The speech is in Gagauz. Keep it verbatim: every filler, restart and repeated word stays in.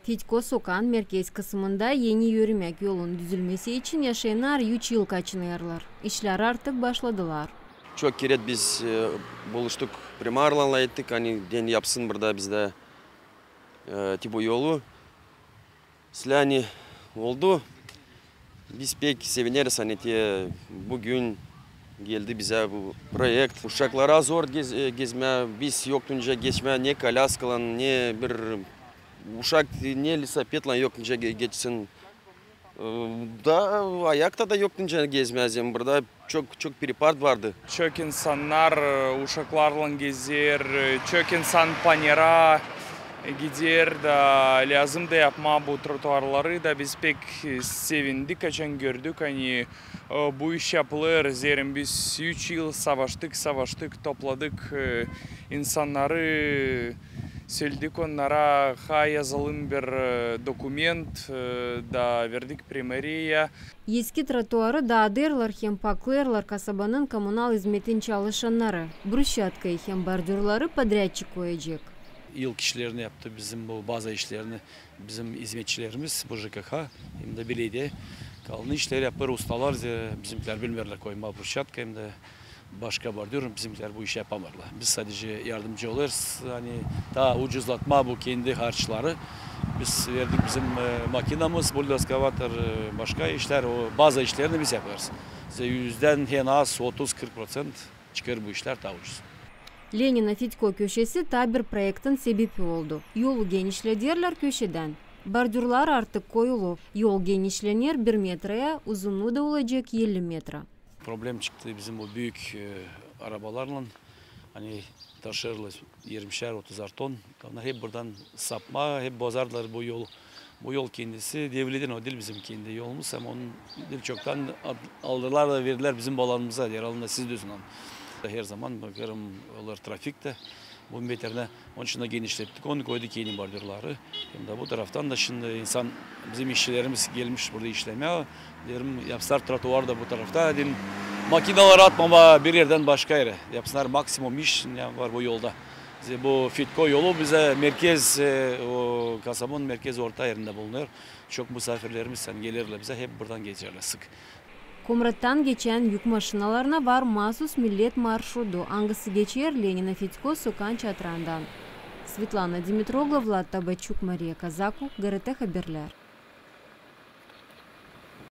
Fedko sokaan merkez kısımında eni yürümäk yolun düzülmesi için yaşayannar üç yıl kaçınêrlar. İşlär artık başladılar. Çok keret biz, e, buluştuk primarlarlan, ettik, ani deyni yapsın burada bizdä, e, bu yolu. Islää ani oldu. Biz pek sevineriz, ani te büün geldi bizä bu proekt. Uşaklara zor gez-, e, gezmää, biz yoktu nicä geçmää, ne kolyaskalan, ne bir uşak, ne levosipedlan yok nicä ge-, geçsin. E, da ayakta da yok nicä gezmää, hem burada çok, çok perepad vardı. Çok insannar, e, uşaklarlan gezer, e, çok insan panera, e, gider da lääzım da yapmaa bu trotuarları da biz pek, e, sevindik, açan gördük, ani, e, bu iş yapılêr. Zeerim biz üç yıl savaştık, savaştık, topladık, e, insannarı, söledik onnara, ha yazalım bir, e, dokument, e, da verdik primariyaya. Eski trotuarı daadêrlar hem paklêêrlar kasabanın komunal izmetin çalışannarı. Bruşçatkayı hem bordürları podrядçik koyacek. İlk işlerini yaptı bizim bu baza işlerini bizim izmetçilerimiz, bu J K H, hem dä belediye. Kalan işleri yapêr ustalar, ze-, bizimkilär bilmeerlär koymaa bruşçatka hem dä başka bordür, bizimkilär bu işi yapamêêrlar. Biz sadece yardımcı olêrız, ani taa ucuzlatmaa bu kendi harçları. Biz verdik bizim, e, makinamız, buldoskavator, e, başka işlär, o baza işlerini biz yapêrız. Ze-, üzdän en az otuz kırk proţent çıkêr bu işlär taa ucuz. Lenina-Fedko köşesi taa bir proektin sebepi oldu. Yolu genişlederlär köşedän. Bordürlar artık koyulu. Yol genişlener bir metraya, uzunnuu da olacek elli metra. Problem çıktı bizim bu büük, e, arabalarlan. Ani taşıyêrlar irmişer, otuzar ton. Onnar hep buradan sapmaa, hep bozarlar bu yolu. Bu yol kendisi devletin, o diil bizim kendi yolumuz, ama onu diil çoktan ad-, aldılar da verdilär bizim alanımıza, heralde siz dä üzünän. Herzaman bakêrım, olêr trafik tä. Bu meternä, onun için dä genişlettik, onu koyduk eni bordürları. Hem dä bu taraftan da şindi insan, bizim işçilerimiz gelmiş burada işlemää. Deerim, yapsınnar trotuar da bu tarafta. Deerim, makinaları atmamaa bir erdän başka erä. Yapsınnar maksimum iş, ne var bu yolda. Bize bu Fedko yolu bize merkez, e, o kasabanın merkez orta erindä bulunêr. Çok musaafirlerimiz, ani gelerlär bizä, hep buradan geçerlär sık. Komrattan geçän yük maşinalarına var maasuz millet marşrudu, angısı geçer Lenina-Fedko sokaan çatrından. Svetlana Dimitroglu, Vlad Tabaçuk, Mariya Kazaku, G R T Haberlär.